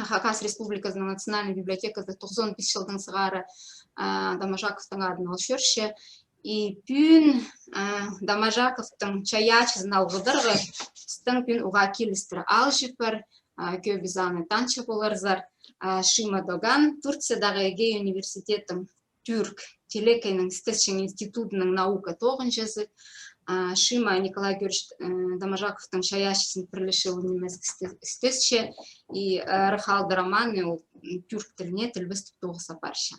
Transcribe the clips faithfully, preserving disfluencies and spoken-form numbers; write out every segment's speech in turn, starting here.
Хакас Республиказының Национальнай библиотеказы тоғызон пис чылдаң сығара, а, Доможаковтың адын ал чӧрче. И пӱӱн, а, Доможаковтың чайаачызын алғыдарға, пістің пӱӱн уғаа килістіре алҷыппар, а, кӧбізі аны танча поларзар, а, Шима Доган, Турциядағы Эгей университеттің тюрк тілекейнің істесчең институдының наука тоғынҷызы, а, Шима Николай Георгиевич, э, Доможаковтың чайаачызын пір ле чыл нимезік істе-, істесче, и, э, ырах алды романны ол, м, тюрк тіліне тілбестеп тоғыс апарча.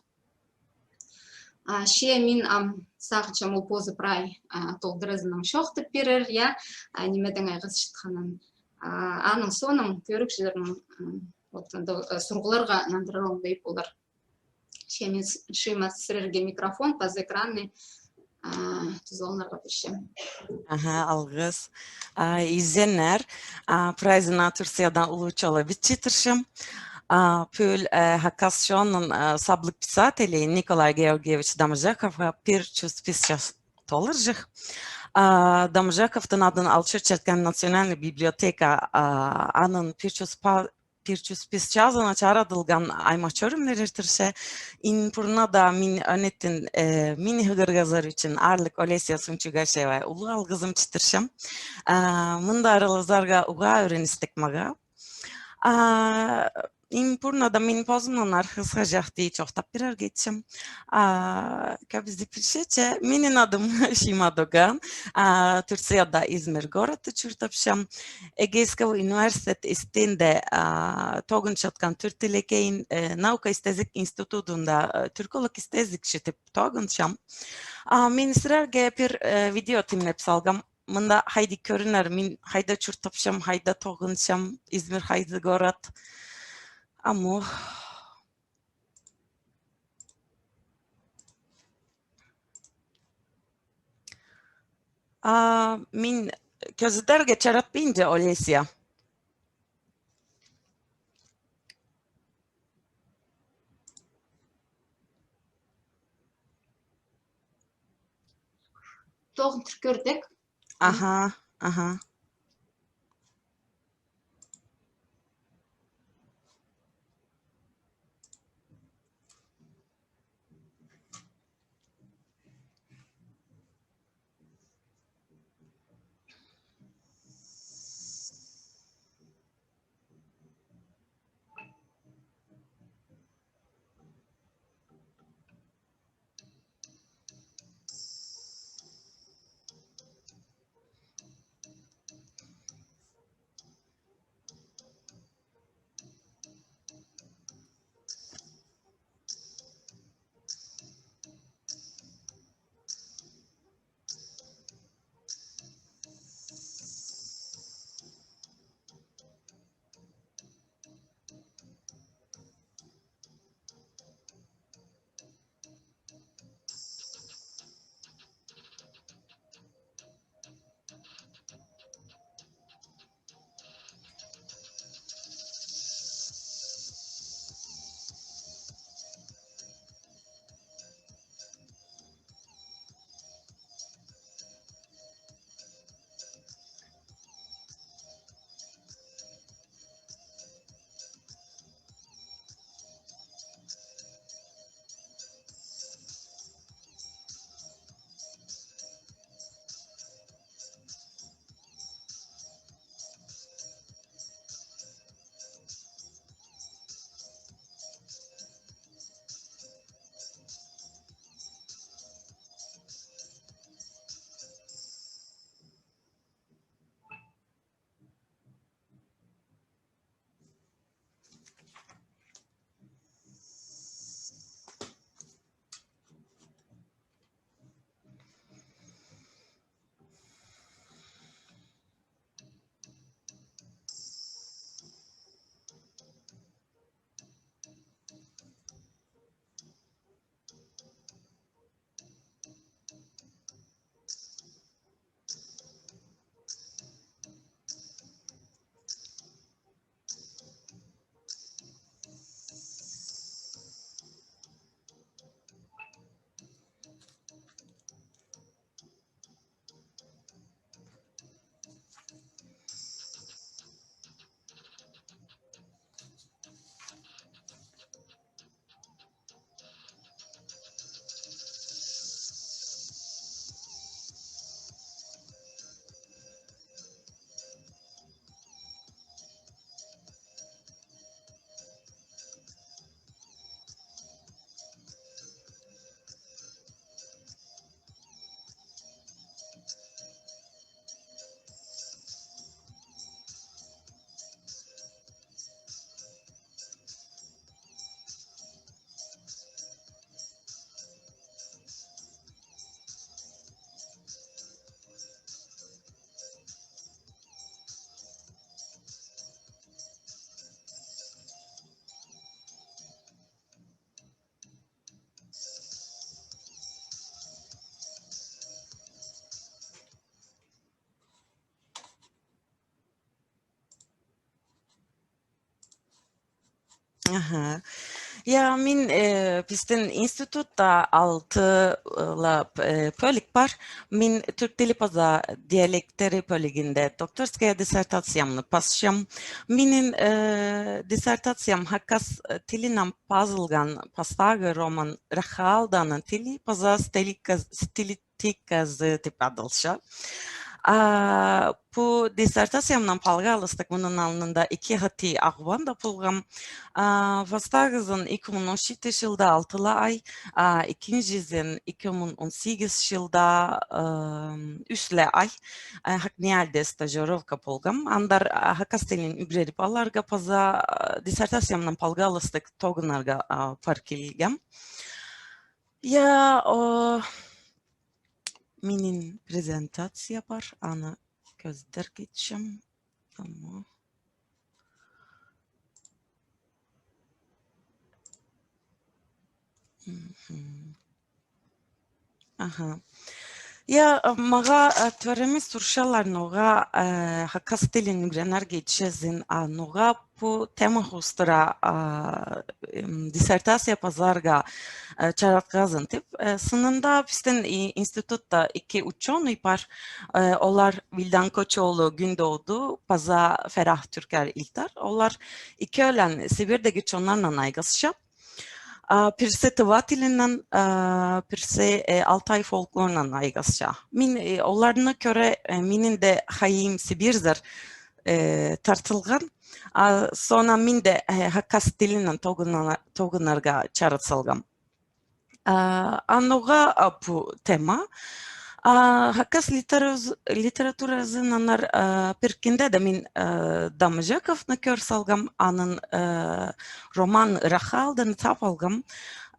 А, че мин ам сағынчам, ол позы прай, а, толдыразынаң чоохтап пирер, я, а, нимедең айғасчатханын. А, аның соонаң кӧрігҷілернің, м, вот, анда, э, сурығларға нандырар оңдай полар. Че мин с-, Шима, сірерге микрофон паза экранны, а, тузаланарға пирчем. Аха, алғыс. А, изеннер, а, прайзына Турциядаң улуғ чолабис читірчем. А, пӱӱл, э, хакас чонның, э, саблығ писателі Николай Георгиевич Доможаковха пир чӱс пис час толарҷых. А, Доможаковтың адын ал чӧрчеткен Национальнай библиотека, а, аның пир чӱс па-, пир чӱс пис чазына чарадылған аймах чӧрімнер иртірче. Иң пурнада мин ӧнетін, э, мині хығырғазар ӱчӱн аарлығ Олеся Сунчугашева улуғ алғызым читірчем. А, мында аралазарға уғаа ӧріністіг мағаа. А, иң пурнада мин позымнаңар хысхаҷахти чоохтап пирерге итчем. А, кӧбізі пілче, че минің адым Шима Доган, а, Турцияда Измир городта чуртапчам. Эгейского университет істінде, а, тоғынчатхан тюрк тілекейін, э, наука істезік институтында, э, тюрколог істезікчі тіп тоғынчам. А, мин сірерге пір, э, видео тимнеп салғам. Мында хайди кӧрінер, мин хайда чуртапчам, хайда тоғынчам, Измир хайди город. Аму. А, мин кӧзідерге чаратпинча, Олеся. Тоғын кӧрдік. Аха, аха. Аха. Я, мин, э, пістің институтта алты, э, ла, э, пӧлік пар. Мин тӱрк тілі паза диалекттері пӧлігінде докторская диссертациямны пасчам. Минің, э, диссертациям хакас, э, тілінең пазылған пастағы роман «Рахха аалданың тілі» паза стилика-, стили-, тиказы тіп адалча. А, пу диссертациямнаң палғалыстығ мының алнында ікі хати ағбанда полғам. А, пастағызын ікі муң он читі чылда алты ла ай, а, ікінҷізін ікі муң он сигіс чылда, ам, ӱс ле ай, а, ХакНИИЯЛИ-де стажировка полғам. Андар, а, хакас тілін ӱгредіп аларға паза, а, диссертациямнаң палғалыстығ тоғынарға, а, пар килгем. Я, о, минің презентация пар, аны кӧзідерге итчем. Тамам. Мгм. Аха. Я, э, мағаа, э, тӧремес сурчалар, ноға, э, хакас тілін ӱгренерге итчезің, а ноға пу тема хоостыра, а, м, диссертация пазарға, э, чаратхазың тіп. Э, сынында пістің и-, институтта ікі учёный пар, э, олар Вильдан Кочоолу Кӱндооду паза Ферах Тюркер Илтар. Олар ікӧлең Сибирьдегі чоннарнаң айғасча. А, пірсі тыва тілінең, а, пірсі, э, алтай фольклорынаң айғасча. Мин, э, оларны кӧре, э, минің дее хайиим Сибирьзер, э, тартылған. А, соонаң мин дее, э, хакас тілінең тоғынарға, тоғынарға чарат салғам. А, а ноға, а, пу тема? А, хакас литераз-, литературазынаң, а, піркінде дее мин, а, Доможаковны кӧр салғам, аның, а, роман «Рахха аалдаң» тап алғам.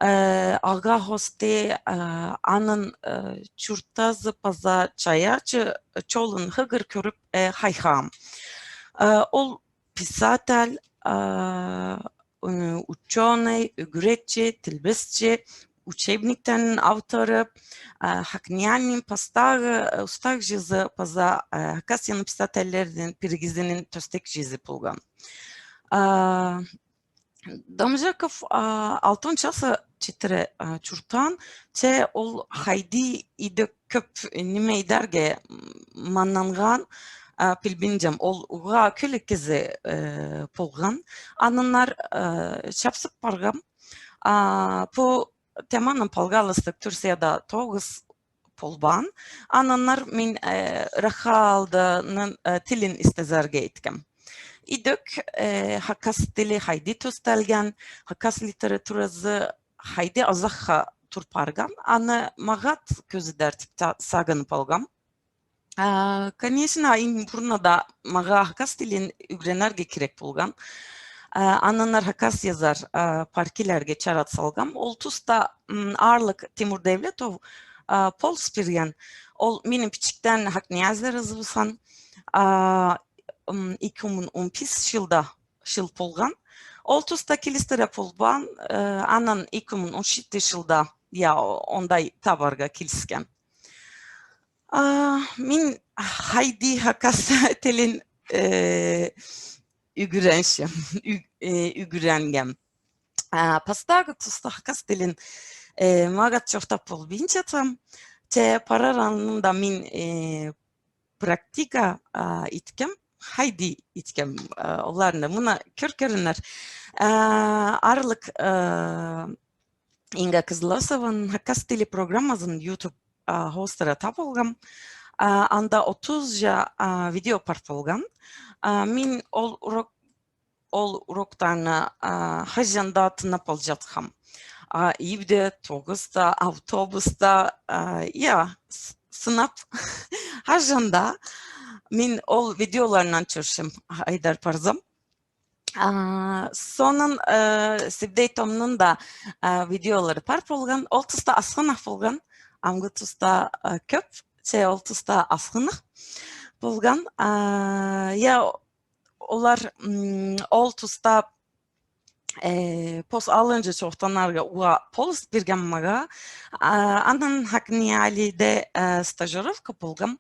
А, ағаа хости, а, аның, а, чуртазы паза чайаачы чолын хығыр кӧріп, а, хайхаам. А, ол писатель, а, ы, учёный, ӱгретчі, тілбесчі, учебниктернің авторы, а, ХакНИИЯЛИ-ның пастағы, э, устағҷызы паза, э, Хакасияның писательлерінің пірігізінің тӧстекҷізі полған. А, Доможаков, а, алтон часха читіре, а, чуртаан, че ол хайди идӧк кӧп ниме идерге, м, маннанған, а, пілбинчем. Ол уғаа кӱлӱк кізі, э, полған. Аннаңар, э, чапсып парғам. А, пу теманаң палғалыстығ Турцияда тоғыс полбаан. Аннаңар мин, э, Рахха аалданың, э, тілін істезерге иткем. Идӧк, э, хакас тілі хайди тӧстелген, хакас литературазы хайди азахха тур парған, аны мағат кӧзідер тіп та сағынып алғам. А, конечно, иң пурнада мағаа хакас тілін ӱгренерге кирек полған. А, аннаңар хакас язар, а, пар килерге чарат салғам. Ол туста, м, аарлығ Тимур Девлетов, а, полыс пирген. Ол минің пічіктең ХакНИИЯЛИ-зер ызыбысхан. А, м, ікі муң он пис чылда чыл полған. Ол туста килістіре полбаан, э, анаң ікі муң он читі чылда, я, о-, ондай табарға киліскен. А, мин хайди хакас тілін, э, ӱгренчем, ӱг-, э, ӱгренгем. А, пастағы туста хакас тілін, э, мағат чоохтап полбинчатым. Че парар алнында мин, э, практика, а, иткем, хайди иткем, а, оларны. Мына кӧр кӧріңер. А, аарлығ, а, Инга Кызласованың хакас тілі программазын YouTube, а, хоостыра таап алғам. А, анда отыс чаа, а, видео пар полған. А, мин ол урок, ол уроктарны, а, хаҷан даа тыңнап алҷатхам. А, ибде, тоғыста, автобуста, а, я, с-, сынап, хаҷан даа мин ол видеоларнаң чӧрчем, хайдар парзам. А, соонаң, э, Сибдей Томның даа, э, видеолары пар полған. Ол туста асхынах полған. Амғы туста, э, кӧп, че ол туста асхынах полған. А, я, олар, м, ол туста, э, пос алынҷа чоохтанарға уғаа полыс пирген мағаа. А, анаң ХакНИИЯЛИ-де, э, стажировка полғам.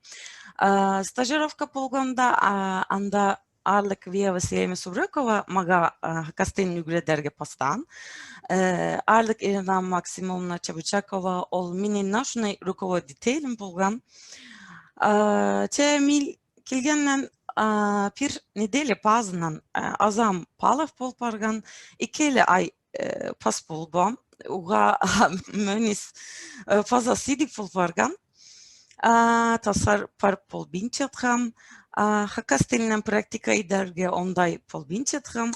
А, стажировка полғанда, а, анда аарлығ Вия Васильевна Субрекова мағаа, а, хакас тілін ӱгредерге пастаан. Э, аарлығ Ирина Максимовна Чабычакова, ол минің научный руководителім полған. А, че мин килгеннең, а, пір неделя пазынаң, а, азам палап пол парған, ікӧлі ай, э, пас полбаам, уғаа мӧніс, э, паза сидік пол парған. А, тасар парып полбинчатхам, а, хакас тілінең практика идерге ондай полбинчатхам.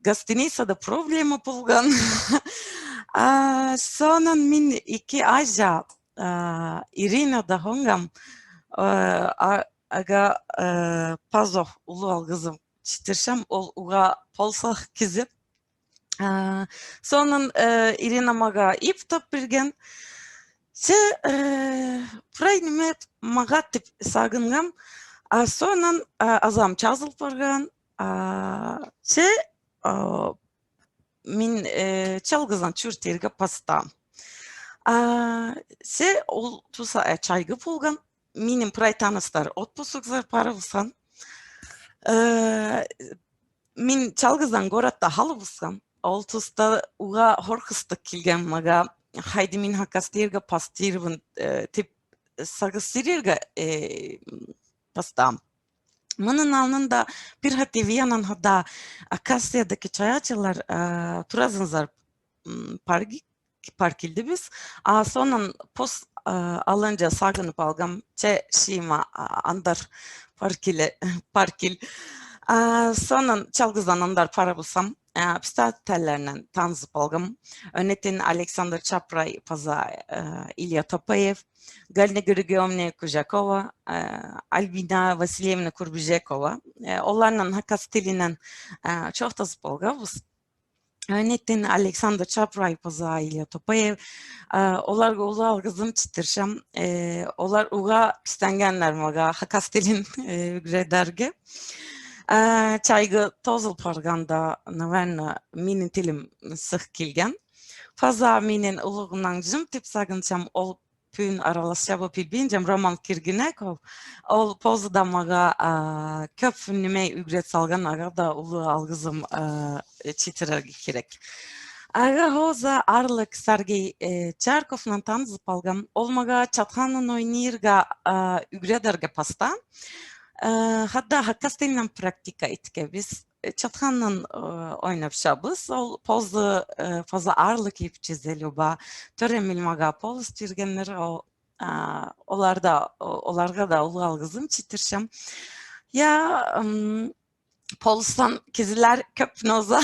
Гостиницада проблема полған. А, соонаң мин ікі айҷа, а, Иринада хонгам, а, а, ағаа, э, пазох улуғ алғызым читірчем, ол уғаа полсах кізі. А, соонаң, э, Ирина мағаа иб тап пирген. Че, э, прай ниме мағаа тіп сағынғам. А соонаң, а, азам чазыл парған. А, че, а, мин, э, чалғызнаң чуртирға пастаам. А, че ол туста, э, чайғы полған. Минің прай таныстар отпускзар парыбысхан. Э, мин чалғызнаң городта халыбысхам. Ол туста уғаа хорғыстығ килген мағаа, хайди мин хакастирға пастирбын, э, тіп сағыс сирерге, э, м, пастаам. Мының алнында пір хати Виянаң хада Акациядаки чайаачылар, э, туразынзар, м, парги-, пар килдібіс. А соонаң пос, э, алынҷа сағынып алғам, че шиима, а, андар пар киле, пар кил. А соонаң чалғызнаң андар парыбысхам, а, писательлернең танызып алғам. Ӧнетін Александр Чапрай паза, э, Илья Топаев, Галина Григорьевна Кужакова, э, Альбина Васильевна Курбижекова. Э, оларнаң хакас тілінең, э, чоохтазып алғабыс. Ӧнетін Александр Чапрай паза Илья Топаев. Э, оларға улуғ алғызым читірчем. Э, олар уғаа пістенгеннер мағаа хакас тілін, э, ӱгредерге. Э, чайғы тоозыл парғанда, наверно, минің тілім сых килген. Паза минің улуғ нанҷым тіп сағынчам, ол пӱӱн араласча ба, пілбинчем, Роман Киргенеков. Ол позы даа мағаа, а, кӧп ниме ӱгрет салған, ағаа даа улуғ алғызым, а, читірерге кирек. Ағаа хоза аарлығ Сергей, э, Чарковнаң танызып алғам. Ол мағаа чатханнаң ойнирға, а, ӱгредерге пастаан. Э, хада хакас тілінең практика иткебіс. Э, чатханнаң, э, ойнапчабыс. Ол позы, э, паза аарлығ ипчізі Люба. Тӧреміл мағаа полыс пиргеннер, ол, а, олар даа, о-, оларға даа улуғ алғызым читірчем. Я, м, полыстаң кізілер кӧп ноза.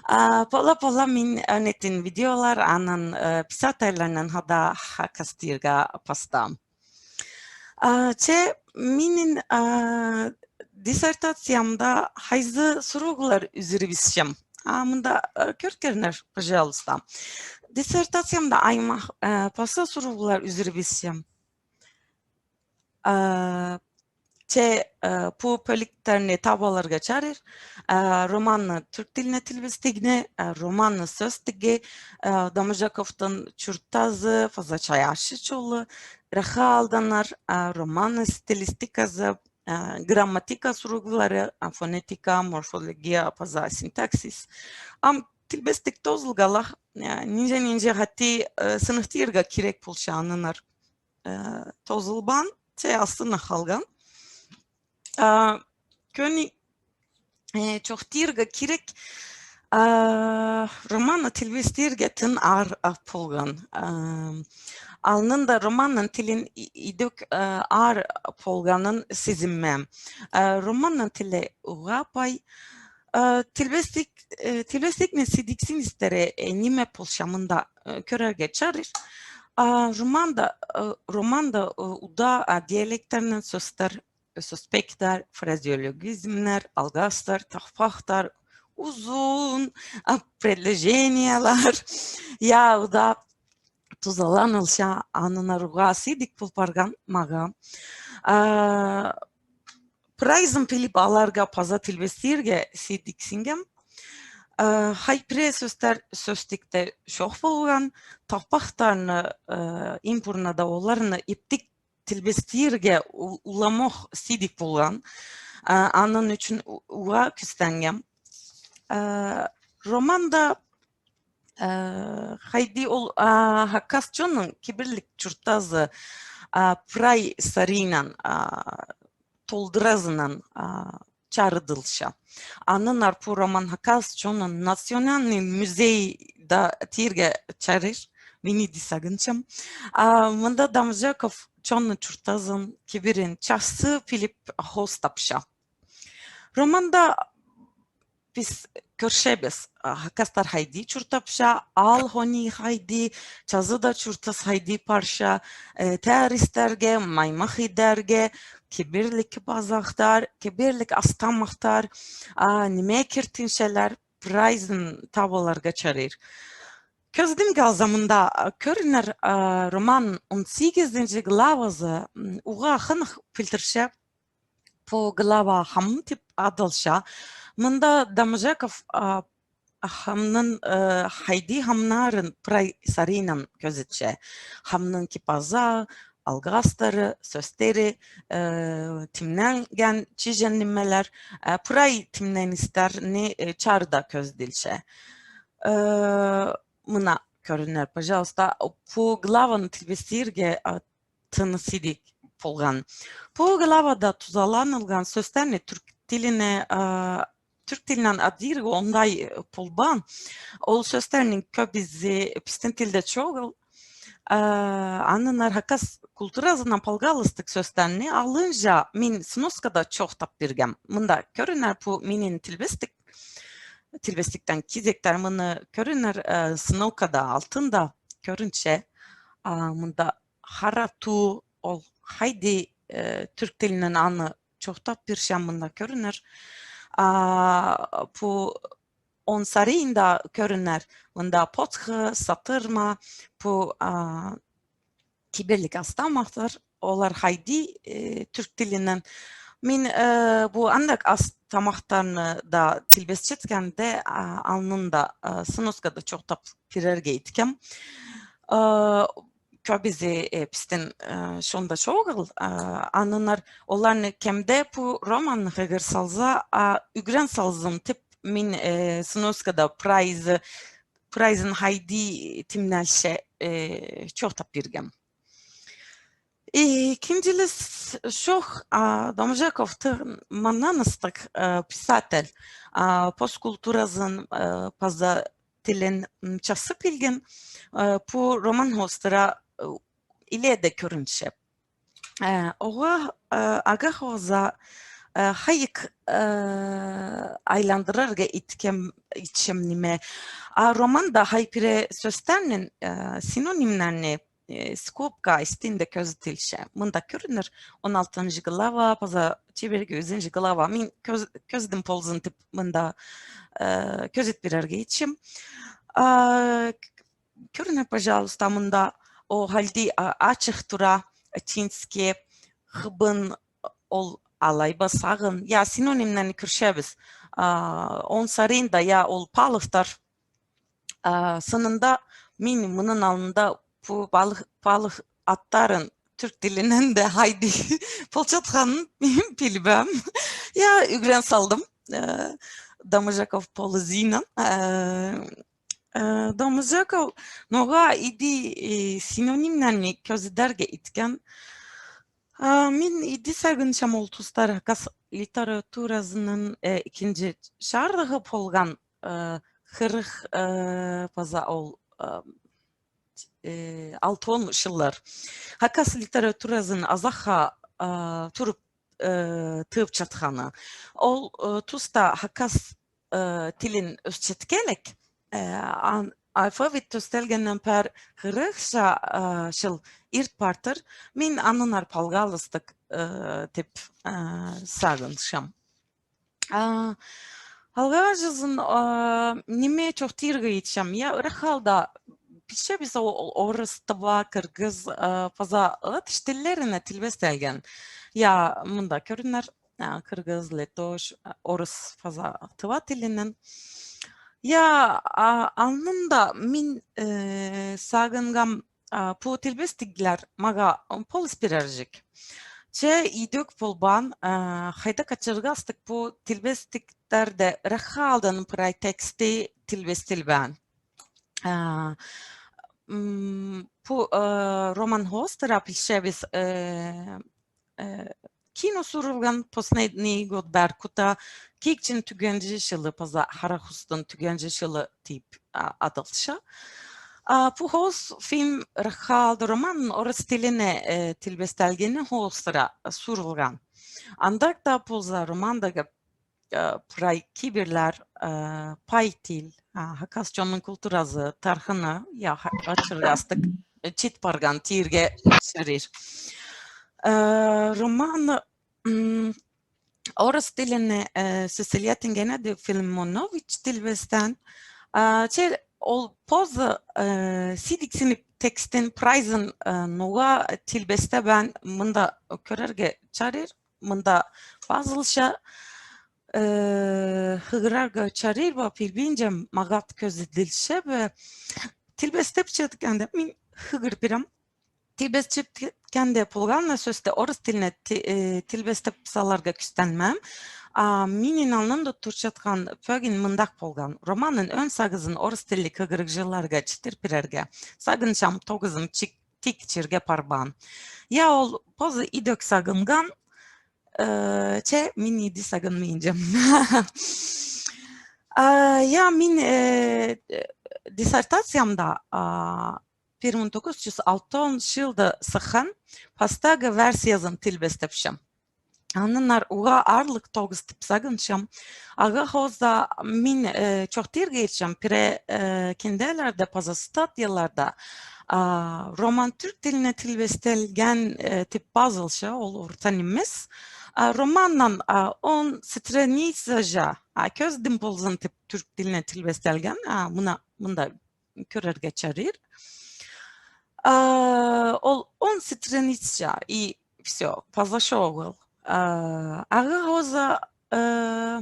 А, пола-пола мин ӧнетін видеолар, анаң, э, писательлернең хада хакастирға пастаам. А, че минің, а, диссертациямда хайзы сурығлар ӱзӱрібісчем. А, мында, а, кӧргеннер, пожалуйста. Диссертациямда аймах, а, паза сурығлар ӱзӱрібісчем. А, че, а, пу пӧліктерні таап аларға чарир. А, романны тӱрк тіліне тілбестигні, а, романны сӧстігі, а, Доможаковтың чуртазы, паза чайаачы чолы, Рахаалданар, а, романның стилистиказы, а, грамматика сурығлары, а, фонетика, морфология, паза синтаксис. Ам тілбестіг тоозылғалах, а, нинҷе-нинҷе хати, а, сыныхтирға кирек полча аннаңар. Э, тоозылбаан, че астына халған. А, кӧні, э, чоохтирға кирек, а, романны тілбестирге тың аар, а, полған. А, алнында романның тілін и-, идӧк, а, аар полғанын сизінмеем. А, романның тілі уғаа пай. А, тілбестіг, э, тілбестігні сидіксін истері, э, ниме полча мында, э, кӧрерге чарир. А, романда, э, романда, э, удаа, а, диалекттернең сӧстер, сӧспектер, фразеологизмнер, алғыстар, тахпахтар, узун, а, предложениелер. Я, удаа тузаланылча, аннаңар уғаа сидік пол парған мағаа. А, прайзын піліп аларға паза тілбестирге сидіксінгем. А, хай пірее сӧстер сӧстікте чох полған, тахпахтарны, а, импурнада оларны иптіг тілбестирге у-, уламох сидік полған. А, аның ӱчӱн у-, уғаа кӱстенгем. А, романда, а, хайди ол, а, хакас чонның кибірлік чуртазы, а, прай саринаң, а, толдыразынаң, а, чарыдылча. Аннаңар пу роман хакас чонның национальный музей даа тирге чарир, мин иди сағынчам. А, мында Доможаков чонның чуртазын, кибірін чахсы піліп хоостапча. Романда піс кӧрчебіс, а, хакастар хайди чуртапча, аал-хонии хайди, чазыда чуртас хайди парча, э, тәрістерге, маймах идерге, кибірлік кип-азахтар, кибірлік ас-тамахтар, а, ниме киртінчелер, прайзын таап аларға чарир. Кӧзідімге алза, мында, а, кӧрінер, а, роман он сигізінҷі главазы, м, уғаа хынығ пілдірче, пу глава «Хам» тіп адалча. Мында Доможаков, а, хамның, э, хайди хамнарын прай саринаң кӧзітче. Хамның кип-аза, алғастары, сӧстері, э, тимненген чиҷең нимелер, э, прай тимненістерні, э, чарыда кӧзіділче. Э, мына кӧрінер, пожалуйста, пу главаны тілбестирге, а, тыныс идӧк полған. Пу главада тузаланылған сӧстерні тӱрк тіліне, а, тӱрк тілінең адирға оңдай, э, полбаан. Ол сӧстернің кӧбізі пістің тілде чоғыл. А, аннаңар хакас культуразынаң палғалыстығ сӧстерні алынҷа мин сноскада чоохтап пиргем. Мында кӧрінер, пу минің тілбестік, тілбестіктең кизектер, мыны кӧрінер, э, сноскада алтында кӧрінче. А, мында харату, ол хайди, э, тӱрк тілінең аны чоохтап пирчем, мында кӧрінер. А, пу он сариин даа кӧрінер, мында потхы, сатырма, пу, а, кибірлік ас-тамахтар, олар хайди, э, тӱрк тілінең. Мин, э, пу андағ ас-тамахтарны даа тілбесчеткенде, а, алнында, а, сноскада чоохтап пирерге иткем. Э, кӧбізі, э, пістің, э, чонда чоғыл, а, аннаңар оларны кем дее пу романны хығыр салза, а, ӱгрен салзын тіп, мин, э, сноскада прайзы, прайзын хайди тимнелче, э, чоохтап пиргем. И ікінҷілес чоох, а, Доможаков тың маңнаныстығ, э, писатель, а, пос культуразын, э, паза тілін, м, чахсы пілген, э, пу роман хоостыра, э, илееде кӧрінче. Э, оға, э, ағаа хоза, э, хайығ, э, айландырарға иткем, итчем ниме. А романда хай пірее сӧстернің, э, синонимнерні, э, скобка істінде кӧзіділче. Мында кӧрінер, он алтынҷы глава, паза чибіргі ӱзінҷі глава. Мин кӧз-, кӧзідім ползын тіп, мында, э, кӧзіт пирерге итчем. А, к-, кӧрінер, пожалуйста, мында о халди, а, ачых тура, чинске, хыбын, ол алай ба сағын. Я, синонимнерні кӧрчебіс. А, он сариин даа, я, ол палыхтар. А, сынында мин мының алнында пу палых, палых аттарын тӱрк тілінең дее хайди полчатханын пілбеем. Я, ӱгрен салдым. Э, Доможаков полызынаң. Э, э, Доможаков ноға иди, э, синонимнерні кӧзідерге иткен. А, мин иди сағынчам, ол тустар хакас литературазының, э, ікінҷі чарлығы полған, э, хырых, э, паза ол, э, э, алтон чыллар. Хакас литературазын азахха, э, турып, э, тыып чатханы. Ол, э, туста хакас, э, тілін ӧсчеткелік, э, ан-, алфавит тӧстелгеннең пеер хырыхча, э, чыл ирт партыр, мин аннаңар палғалыстығ, э, тіп, э, сағынчам. А, алғаҷызын, а, ниме чоохтирға итчем. Я, ырах аалда пілчебіс о-, о-, орыс, тыва, киргиз, а, паза латыш тіллеріне тілбестелген. Я, мында кӧрінер, а, киргиз, летош, а, орыс паза тыва тілінең. Я, а, аннында мин, э, сағынғам, а, пу тілбестіглер мағаа, м, полыс пирерҷік. Че идӧк полбаан, а, хайдағ ачырғастығ пу тілбестіктерде ырах аалдаң прай тексті тілбестелбеен. А, м, пу, а, роман хоостыра пілчебіс, э, э, кино сурылған последний год Беркута, кикчен тӱгенҷі чылы паза Хара хустың тӱгенҷі чылы тіп, а, адалча. А, пу хоос фильм ырах аалдаң роман орыс тіліне, э, тілбестелгені хоостыра сурылған. Андағ даа полза романдағы, э, прай кибірлер, э, пай тіл, а, хакас чонның культуразы, тархыны, я, ха-, ачырғастығ, э, чит парған тирге чарир. Э, роман, м, орыс тіліне, э, сӧсілетін Геннадий Филимонович тілбестеен. А, че ол позы, э, сидіксініп текстін прайзын, э, ноға тілбестебеен, мында кӧрерге чарир, мында пазылча, э, хығырарға чарир ба, пілбинчем, мағат кӧзіділче бе. Тілбестепчеткенде, мин хығыр пирем. Тілбестепчеткенде полған на сӧсті орыс тіліне ти-, э, тілбестеп саларға кӱстенмеем. А минің алнымда турчатхан пӧгін мындағ полған. Романның ӧӧн сағызын орыс тілліг хығырығҷыларға читір пирерге. Сағынчам, тоғызым чик-, тик чирге парбаан. Я, ол позы идӧк сағынған, э, че мин иди сағынминчам. А, я, мин, э, диссертациямда, а, пір муң тоғыс чӱс алтон чылда сыххан пастағы версиязын тілбестепчем. Аннаңар уғаа аарлығ тоғыс тіп сағынчам. Ағаа хоза мин, э, чоохтирға иртчем, пірее, э, кинделерде паза статьяларда, а, роман тӱрк тіліне тілбестелген, э, тіп пазылча, ол орта нимес. А, романнаң, а, он страницаҷа, а, кӧзідім ползын тіп тӱрк тіліне тілбестелген, а, мына, мында кӧрерге чарир. А, ол он страницаҷа и всё, паза чоғыл. А, ағаа хоза, э,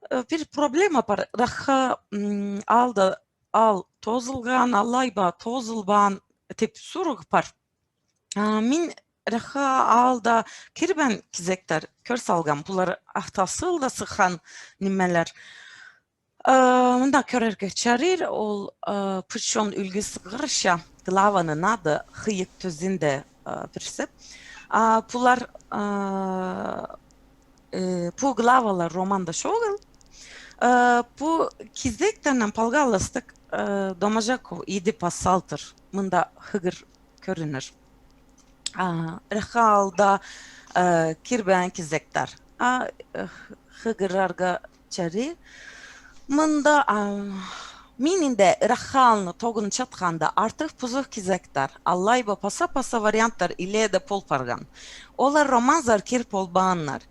э, пір проблема пар. Ырах, м, аалда аал тоозылған, алай ба тоозылбаан тіп сурығ пар. А, мин ырах аалда кирбеен кизектер кӧр салғам. Пулар ах тас сылда сыххан нимелер. Э, мында кӧрерге чарир, ол, э, пір чон ӱлгӱ сығарча, главаның ады «Хыйык тӱзінде», э, пірсі. А, пулар, э, э, пу главалар романда чоғыл. Э, пу кизектернең палғалыстығ, э, Доможаков иди пас салтыр. Мында хығыр кӧрінер. А, ырах аалда, э, кирбеен кизектер. А, э, хығырарға чарир. Мында, а, минің дее ырах аалны тоғынчатханда артых-пузых кизектер, алай ба паса-паса варианттар илееде пол парған. Олар романзар кир полбааннар.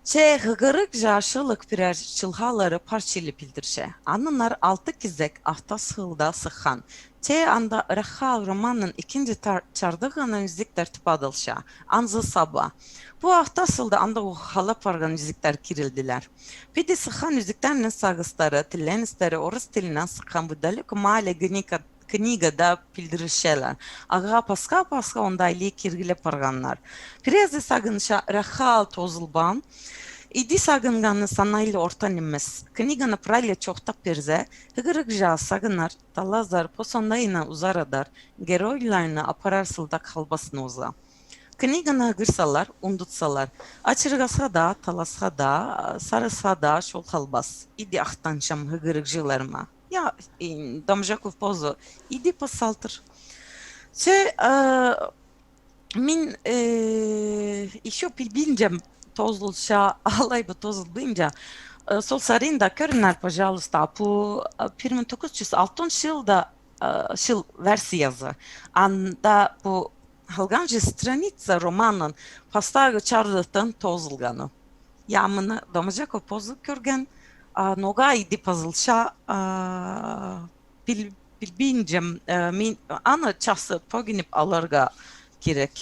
Че хығырығҷы чылығ пирер чылғалары пар чіли пілдірче. Аннаңар алты кизек ах тас сылда сыххан. Че анда ырах аал романның ікінҷі тар-, чардығынаң ӱзіктер тіп адалча. «Анзы саба». Пу ах тас сылда анда уғаа хала парған ӱзіктер кирілділер. Піди сыххан ӱзіктернің сағыстары, тілленістері орыс тілінең сыххан «В далёком аале» книга книгада пілдірілчелер. Ағаа пасха-пасха оңдайлығ киргілеп парғаннар. Пірезі сағынча, ырах аал тоозылбаан. Иди сағынғаны саннайлы орта нимес. Книганы прай ла чоохтап пирзе, хығырығҷы сағынар, талазар, пос оңдайынаң узарадар, геройларны апарар сылдағ халбас нооза. Книганы хығырсалар, ундутсалар. Ачырғасха даа, таласха даа, сарысха даа чол халбас. Иди ахтанчам хығырығҷыларыма. Я, и, Доможаков позы иди пас салтыр. Че, э, мин, э, ещё пілбинчем, тоозылча алай ба тоозылбинча. Э, сол саринда кӧріңер, пожалуйста, пу, э, пір муң тоғыс чӱс алтон чылда, э, чыл версиязы. Анда пу халғанҷы страница романның пастағы чардыхтаң тоозылғаны. Я, мыны Доможаков позы кӧрген, а, ноға иди пазылча, а, піл-, пілбинчем, э, мин аны чахсы пӧгініп аларға кирек.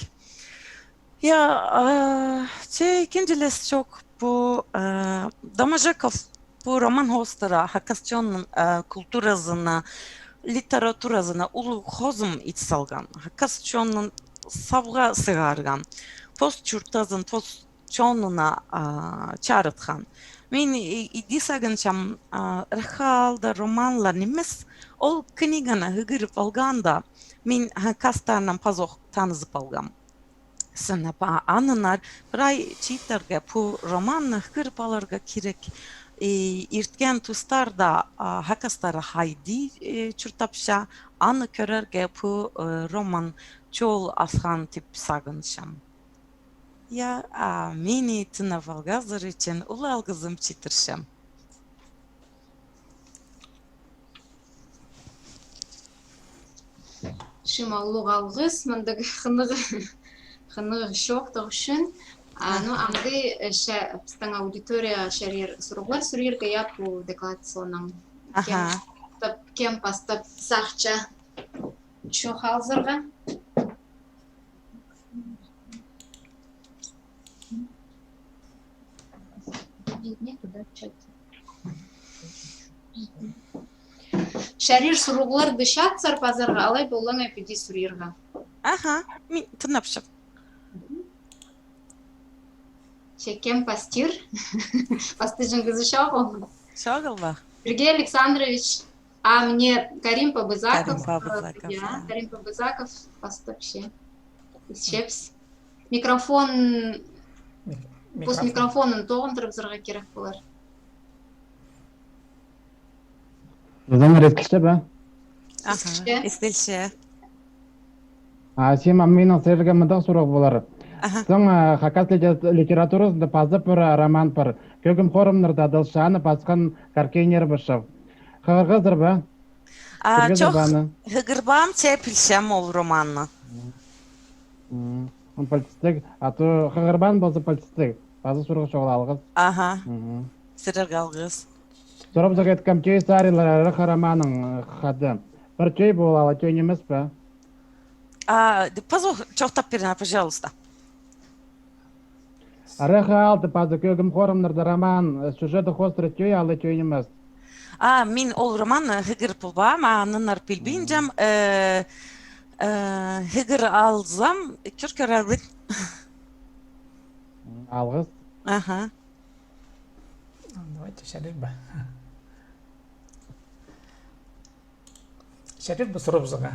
Я, э, че ікінҷілес чох пу, э, Доможаков пу роман хоостыра хакас чонның, э, культуразына, литературазына улуғ хозым ит салған. Хакас чонның сабға сығарған. пос чуртазын, пос чонына, а, чарытхан. Мин и-, иди сағынчам, а, Рахаалда романлар нимес, ол книганы хығырып алғанда, мин хакастарнаң пазох танызып алғам. Сынап, а, аннаңар прай чииттерге пу романны хығырып аларға кирек. И ирткен тустарда, а, хакастар хайди, э, чуртапча, аны кӧрерге пу, э, роман чол асхан тіп сағынчам. Я, а, мині тыңнап алғазар ӱчӱн улуғ алғызым читірчем. Шыма улуғ алғыс, мындағ хынығ, хынығ чоохтағ ӱчӱн. А, ну, амды, э, ша-, пістің аудиторияға чарир сурығлар сурирға, я, пу доклад соонаң. Аха. Кем пастап, кем пастап сағынча чоох алзарға? Чарир сурығларны чатсар пазарға, алай полза піди сурирға. Аха, мин тыңнапчам. Че кем пастир? Пастыҷаң кізі чоғыл. Чоғыл ба? Сергей Александрович. А, мына Карим Пабызаков. Карим Пабызаков, я, а. Карим Пабызаков пастапча. Исчебіс. Микрофон, мик-, пос микрофон. Микрофонын тоғындырыбызарға кирек полар. Сіздің редкілче бе? Аха, исчебіс. Исчебіс. А, Сима, минің сірерге мындағ сурығ полар. Аха. Сің, а, хакас литер-, литературазында паза пір, а, роман пар. «Кӧгім хорамнарда» адалча, аны пасхан Каркен Эрбышев. Хығырғазар ба? А, чох, хығырбаам, че пілчем ол романны. М, м, пілчезің, а то хығырбаан полза пілчезің. Паза сурығ чоғыл, алғыс. Аха. Мгм. Сірерге алғыс. Сурап сағам, «Тӧӧй сариннар» Рахаа романның, э, хада. Пір тӧӧй полар, алай тӧӧй нимес пе? А, д-, пазох чоохтап пиріңер, пожалуйста. Рахаалда паза «Кӧгім хорамнарда» роман, э, сюжеті хоостыра тӧӧй, алай тӧӧй нимес. А, мин ол романны хығыр полбаам, а, аннаңар пілбинчем, э, э, хығыр алзам, кӧр-, кӧрербін. М, алғыс. Аха. Давайте, чарир ба? Чарир ба сурыбызарға?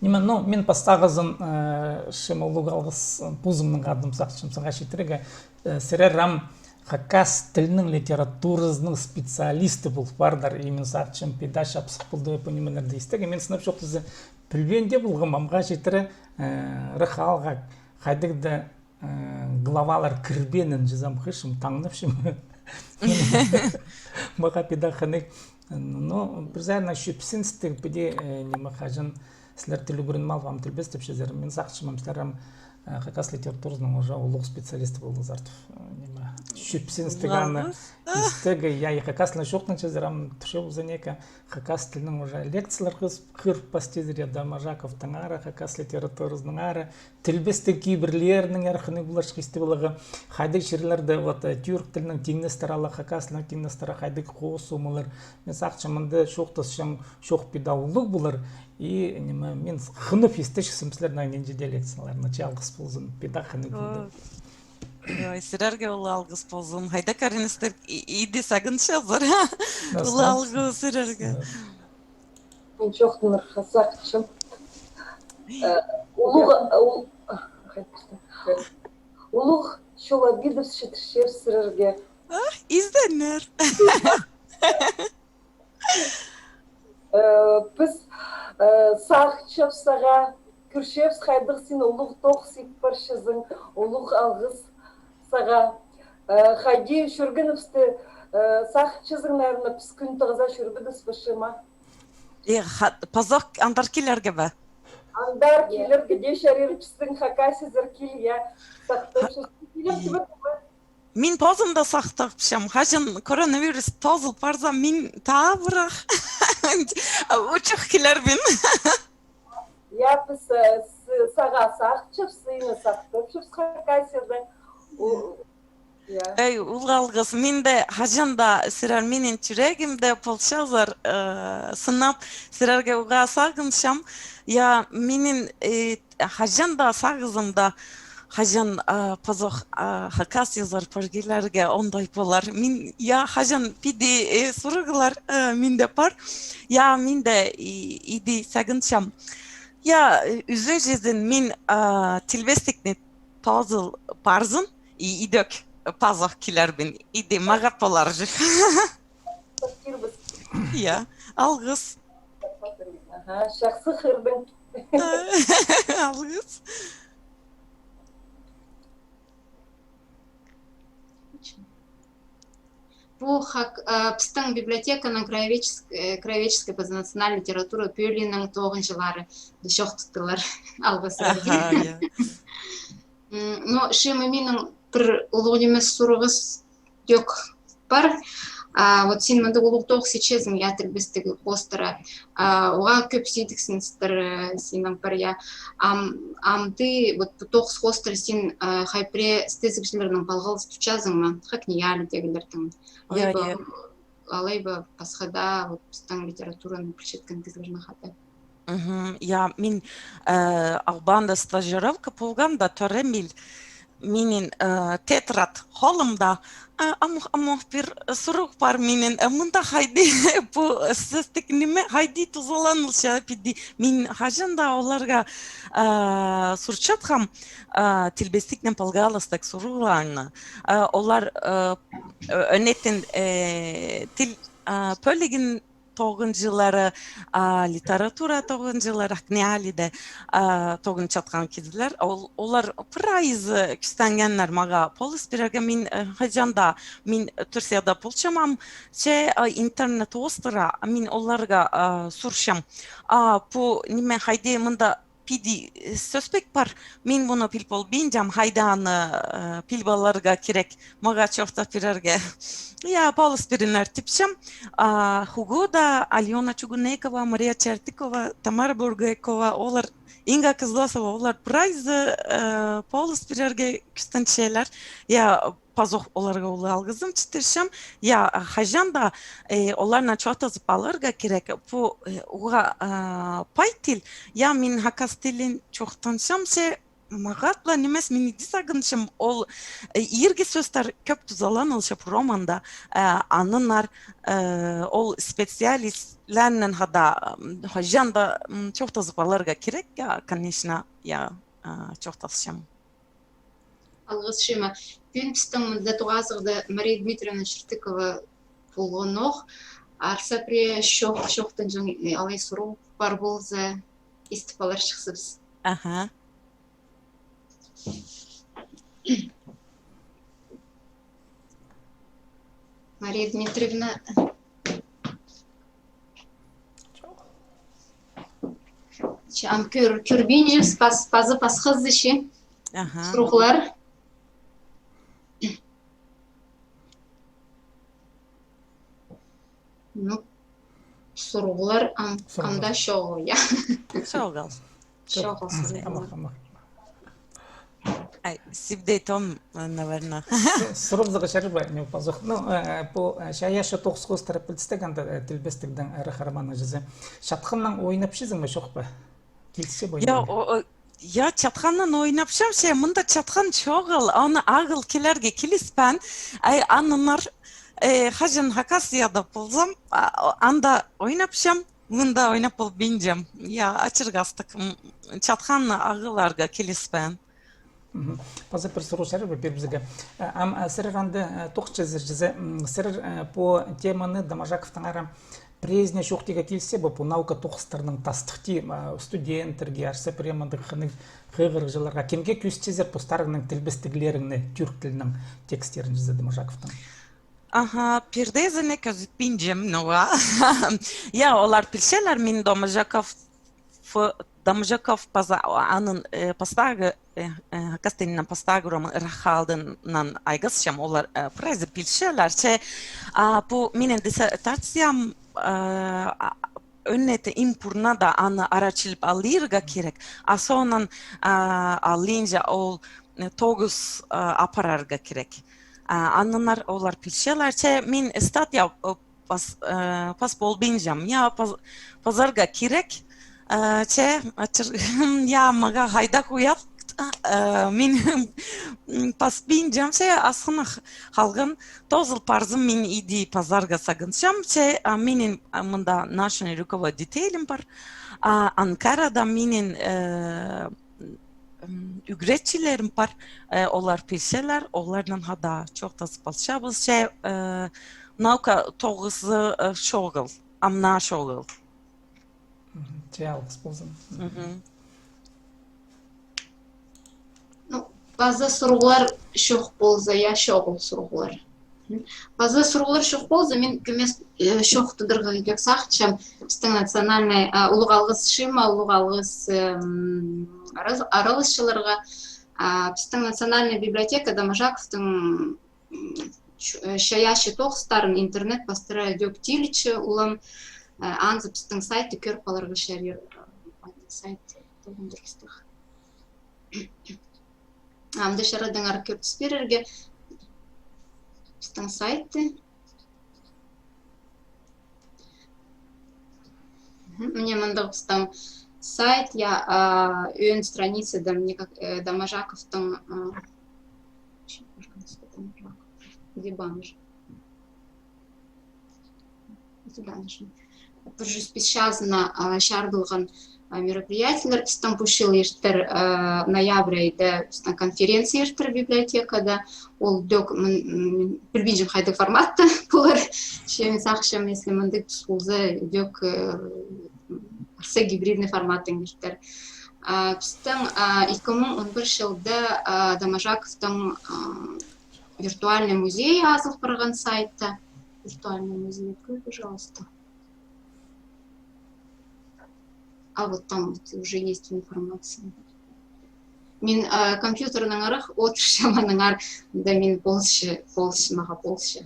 Ниме, ну, мин пастағызын, э, Шыма, улуғ алғыс, э, позымның адым сағынчам сағаа читірерге, э, сірер ам хакас тілінің литературазының специалисті пол пардар, и мин сағынчам, піди чапсых полды пу нимелерні истерге. Мин сынап чоохтаза, пілбеен дее полғам, амға читіре, э, Рахаалға хайдағ-да э, главалар кірбеенін чазам, хыйшым, таңнапчам. Мағаа піди хынығ. Ну, пір саринаң чӧпсіністіг піди, э, ниме, хаҷан сірер тіл ӱгреніп алып, ам тілбестепчезер. Мин сағынчам, сірер ам, э, хакас литературазының уже улуғ специалисті полдыңзар тіп, э, ниме, чӧпсіністіг аны. Ладно. Истерге, я, и хакас тілінең чоохтанчазар, ам тӱрче полза, неке, хакас тілінең уже лекциялар хыс-, хығырып пастазар, я, Доможаковтаңар, хакас литературазынаңар, тілбестіг кибірлернеңер хынығ поларҷых истіп аларға. Хайдағ чирлерде, вот, э, тюрк тілінең тиңнестіре ала, хакас тілінең тиңнестіре, хайдағ хоос омалар. Мин сағынчам, мында чоохтасчаң чоох піди улуғ полар. И, ниме, мин хынып истіпчем сірернің нинҷе дее лекцияларны, че алғыс ползын, піди хынығ полды. Ой, сірерге улуғ алғыс ползын. Хайдағ кӧріністер и-, иди сағынчазар. Улуғ алғыс сірерге. Мин чоохтанарға сағынчам. Э, улуғ, ул-, улуғ чол алғыс читірчебіс сірерге. А, изеннер. Э, піс, э, сағынчабыс сағаа, кӧрчебіс, хайдағ син улуғ тоғыс ит парчазың, улуғ алғыс сағаа. Э, хайди чӧргенібісті, э, сағынчазың, наверно, піс кӱн тоғыза чӧрбеебіс, пазох ма? Э, ха-, пазох андар килерге бе? Андар килерге дее чарир, пістің хакасизар киле, я, сахтапчазар. Килем тибе. Мин позым даа сахтапчам. Хаҷан коронавирус тоозыл парза, мин табырах учух килербін. Я, піс, э, с-, сағаа сағынчабыс, сині сахтапчабыс Хакасияда. У-, Эй, улуғ алғыс, мин дее хаҷан даа сірер минің чӱрегімде полчазар, э, сынап, сірерге уғаа сағынчам. Я, минің, э, хаҷан даа сағызымда, хаҷан, э, пазох, э, хакас язар пар килерге, ондай полар. Мин, я, хаҷан піди, э, сурығлар, э, минде пар. Я, мин дее и-, иди сағынчам. Я, э, ӱзінҷізін мин, э, тілбестікні тоозыл парзын, и идӧк пазох килербін. Иди, мағат полар чох. Я, алғыс. Аха, чахсы хығырдың. Алғыс. Пу хак-, а, пістің библиотеканың краеведчес-, э, краеведческая паза национальная литература пӧлиинің тоғынҷылары чоохтаттылар. Алғыс. Аха, я. М, ну, Шима, минің пір улуғ нимес сурығыс тӧк пар. А, вот син мындағ улуғ тоғыс итчезің, я, тілбестіг хоостыра. А, уғаа кӧп сидіксіністір, э, синің пір, я. Ам, амды, вот, пу тоғыс хоостыра син, э, хай пірее істезігҷілернең палғалыс тутчазың ма? Хакнии ааллығ тегілердең. Я, алай ба, я. Алай ба пасха даа, вот, пістің литератураны пілчеткен кізілернең хада. Мгм. Я, мин, э, Албанда стажировка полғанда, Торемил, минің, э, тетрадь холымда, э, амох, амох пір сурығ пар минің, э, мында хайди, пу сӧстік ниме, хайди тузаланылча, піди. Мин хаҷан даа оларға, э, сурчатхам, э, тілбестікнең палғалыстығ сурығларны. Э, олар, э, ӧнетін, э, тіл, э, пӧлиин тоғынҷылары, а, литература тоғынҷылары, хакнии ааллығ, а, тоғынчатхан кізілер. Ол, олар прайзы кӱстенгеннер мағаа полыс пирерге. Мин, э, хаҷан даа, мин Турцияда полчам ам, че, а, интернет хоостыра, мин оларға, а, сурчам. А, пу ниме хайди мында піди, э, сӧспек пар, мин муны піл полбинчам, хайди аны, э, піл поларға кирек, мағаа чоохтап пирерге. Я, полыс пиріңер тіпчем. А, Хугуда Алёна Чугунекова, Мария Чертикова, Тамара Бургекова, олар, Инга Кызласова, олар прайзы, э, полыс пирерге кӱстенчелер. Я, пазох оларға улуғ алғызым читірчем. Я, хаҷан даа, э, оларнаң чоохтазып аларға кирек. Пу, э, уғаа, а, пай тіл. Я, мин хакас тілін чоохтанчам, че мағат ла нимес, мин иди сағынчам, ол, э, иргі сӧстер кӧп тузаланылча пу романда, э, аннаңар, э, ол специалистлернең хада, м, хаҷан даа, м, чоохтазып аларға кирек, я, конечно, я, а, чоохтасчам. Алғыс, Шима. Пӱӱн пістің мында тоғазығда Мария Дмитриевна Чертикова полғанох. Арса пірее чоох-, чоохтанҷаң, э, алай сурығ пар полза, истіп аларҷыхсыбыс. Аха. Мария Дмитриевна. Че, ам кӧр-, кӧрбинчебіс, пас-, пазы пасхазы че. Аха. Сурығлар. Ну, сурығлар ам-, сурығлар анда чоғыл, я. Чоғыл. Чоғыл сурығлар. Амах, амах. Ай, сибдей том, наверное. Сурыбызарға чарир ба, не пазох. Ну, э, пу, э, чайаачы тоғыс хоостыра пілдістіг, анда, э, тілбестігнің ырах романның чізе. Чатханнаң ойнапчазың ба, чох па? Килісче бе? Я, ойнап, о, о, я, чатханнаң ойнапчам, че мында чатхан чоғыл, аны ағыл килерге киліспеен. Ай, аннаңар, э, хаҷан Хакасияда ползам, а, о, анда ойнапчам, мында ойнап полбинчам. Я, ачырғастығ, м, чатханны ағыларға киліспеен. Мгм. Паза пір сурығ чарир ба пирібізерге. Э, ам, э, сірер анда, э, тоғынчазар чізе, м, сірер, э, пу теманы Доможаковтаңар пірезіне чоохтирға килісче бе, пу наука тоғыстарының тастыхти, а, студенттерге, арса пірее мындағ хынығ хығырығҷыларға, кемге кӧзітчезер постарыңның тілбестіглеріңні, тӱрк тілінің текстерін чізе Доможаковтың? Аха, пірдеезіне кӧзітпинчем, ну, а. Я, олар пілчелер, мин Доможаков, Доможаков паза, аның, э, пастағы, э, э, хакас тілінең пастағы роман «Ырах аалдаң» айғасчам, олар, э, прайзы пілчелер. Че, а, пу минің диссертациям, э, а, ӧнетін, иң пурнада аны арачылап аларға кирек, а соонаң, а, алынҷа ол, э, тоғыс, а, апарарға кирек. А, аннаңар олар пілчелер, че мин статья, э, пас, э, пас полбинчам. Я, пас, пазарға кирек. Э, че, ачыр, я, мағаа хайдағ уят, э, мин паспинчам, че асхынах халған тоозыл парзын, мин иди пазарға сағынчам, че, а, минің, а, мында научный руководителім пар, а, Анкарада минің, э, м, ӱгретчілерім пар, э, олар пілчелер, оларнаң хада чоохтазып алчабыс, че, э, наука тоғызы, э, чоғыл, амна чоғыл. Мгм. Че алғыс ползын. Мгм. Ну, паза сурығлар чох полза, я, чоғыл сурығлар. Паза сурығлар чох полза, мин кӧмес, э, чоохтадарға кирек сағынчам. Пістің национальный, а, улуғ алғыс Шима, улуғ алғыс, эм, араз-, араласчыларға. А, пістің национальный библиотекада Можаковтың, м, ч-, э, чайаачы тоғыстарын интернет пастыра ідӧк тилче улам, э, анзы пістің сайтты кӧріп аларға чарир, э, сайт толдырыстығ. Амды чарадыңар кӧртіс пирерге пістің сайтты. Мгм. Міне, мындағ пістің сайт, я, а, ӧӧн страницада, міне, как, э, Доможаковтың, а, Дебанж. Пір чӱс пис чазына, а, чарыдылған, а, мероприятиелер пістің пу чыл иртер, а, ноябрь айда пістің конференция иртер библиотекада. Ол ідӧк, мин, м, пілбинчем, хайдағ форматта полар. Че мин сағынчам, если мындағ тус полза, ідӧк, э, арса гибридный форматтаң иртер. А, пістің, а, ікі муң он пір чылда, а, Доможаковтың, а, виртуальный музей азыл парған сайтта. Виртуальный музей, открой, пожалуйста. А вот там вот уже есть информация. Мин, а, компьютернеңер ох одырчам, аннаңар, да, мин полысча, полысча, мағаа полысча.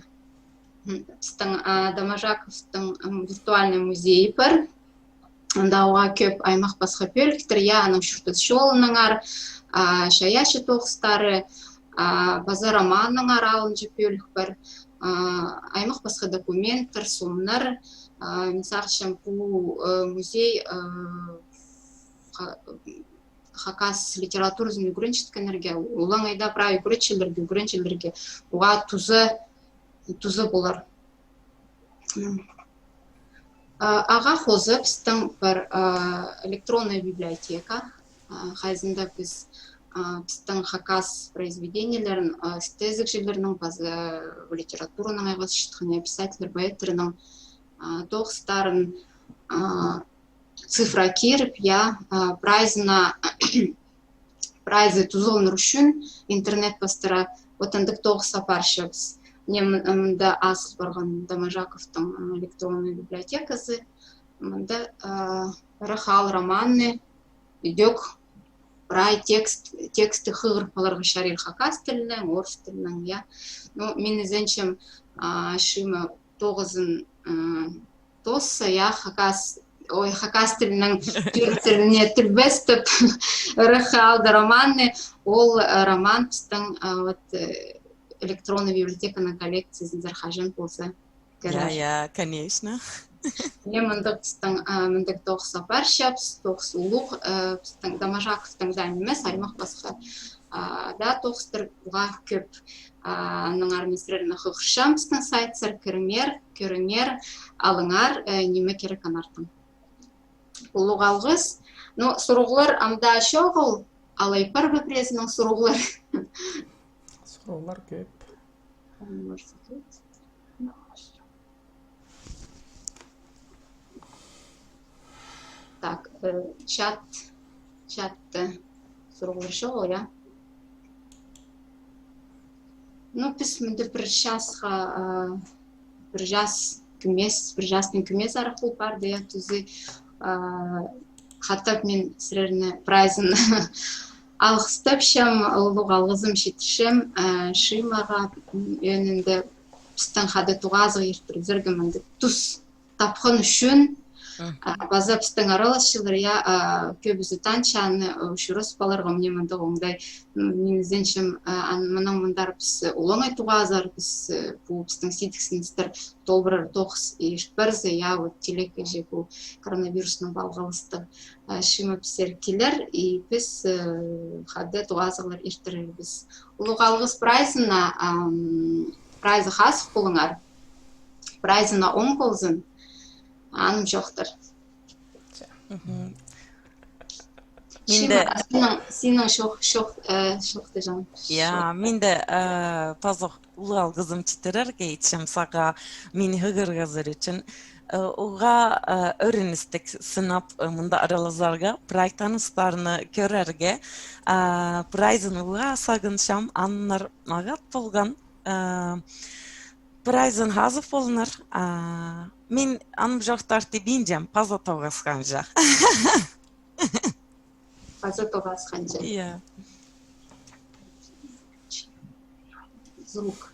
М, пістің, а, Доможаковтың, м, виртуальный музейі пар. Анда уғаа кӧп аймах пасха пӧліктер, я, аның чуртас чолынаңар, а, чайаачы тоғыстары, а, паза романнаңар алынҷа пӧлік пар, а, аймах пасха документтер, сомнар, а, мин сағынчам, пу, э, музей, э, ха-, хакас литературазын ӱгренчеткеннерге, олаңай даа прай ӱгретчілерге, ӱгренҷілерге уғаа туза, туза полар. М. А, ағаа хоза пістің пар, а, электронная библиотека, а, хайзында піс, а, пістің хакас произведениелерін, а, істезігҷілернің, паза литературанаң айғасчатхан, я, писательлер, поэттернің, а, тоғыстарын, а, цифра киріп, я, а, прайзына, прайзы тузаланар ӱчӱн интернет пастыра вот андағ тоғыс апарчабыс. Мына, м, мында азыл парған Доможаковтың, м, электронный библиотеказы. Мында, а, ырах аал романны, ідӧк прай текст, тексті хығырып аларға чарир хакас тілінең, орыс тілінең, я. Ну, мин ізенчем, а, Шима тоғызын, а, тоосса, я, хакас, ой, хакас тілінең тӱрк тіліне тілбестеп, ырах аалды романны, ол, а, роман пістің, а, вот, э, электронный библиотеканың коллекциязынзар хаҷан полза. Я, я, конечно. Мына мындағ пістің, а, мындағ тоғыс апарчабыс, тоғыс улуғ, а, пістің Доможаковтың даа нимес, аймах пасха, а, даа тоғыстар уғаа кӧп. А, аннаңар мин сірерні хығырчам пістің сайтсар, кіріңер, кӧріңер, алыңар, э, ниме кирек анартын. Улуғ алғыс. Ну, сурығлар ам даа чоғыл, алай пар ба пірезінің сурығлар? Сурығлар кӧп. Так, э, чат, чатта сурығлар чоғыл, я? Ну, піс мында пір часха, а, пір час кӧмес, пір частаң кӧмес арах пол парды, я, тузы, а, хатап мин сірерні прайзын алғыстапчам, улуғ алғызым читірчем, а, Шимаға, м, ӧӧнінде пістің хада тоғазығ иртірібізерге мындағ тус тапхан ӱчӱн, Паза пістің араласчылар, я, кӧбізі танча аны, учурас паларға мына мындағ оңдай. Мин ізенчем, мынаң мындар піс улаңай тоғазар, піс, пу пістің сидіксіністер толбырар тоғыс ирт парза, я, вот, тилек іҷе пу коронавируснаң палғалыстығ чыымы пісер килер, и піс хада тоғазығлар иртірербіс. Улуғ алғыс прайзына, прайзы хазых полыңар, прайзына оң ползын. Аным чоохтар. Мин дее... Синің, синің чоох, чоох, чоохтаҷаң. Я, мин дее пазох улуғ алғызым читірерге итчем сағаа, мині хығырғазар ӱчӱн. Уғаа ӧріністіг сынап мында аралазарға, прай таныстарны кӧрерге. Прайзын улуғ сағынчам, аннаңар мағат полған. Прайзын хазых полыңар. Мин аным чоохтар тибинчем, паза тоғасханҷа. Паза тоғасханҷа. Я. Звук.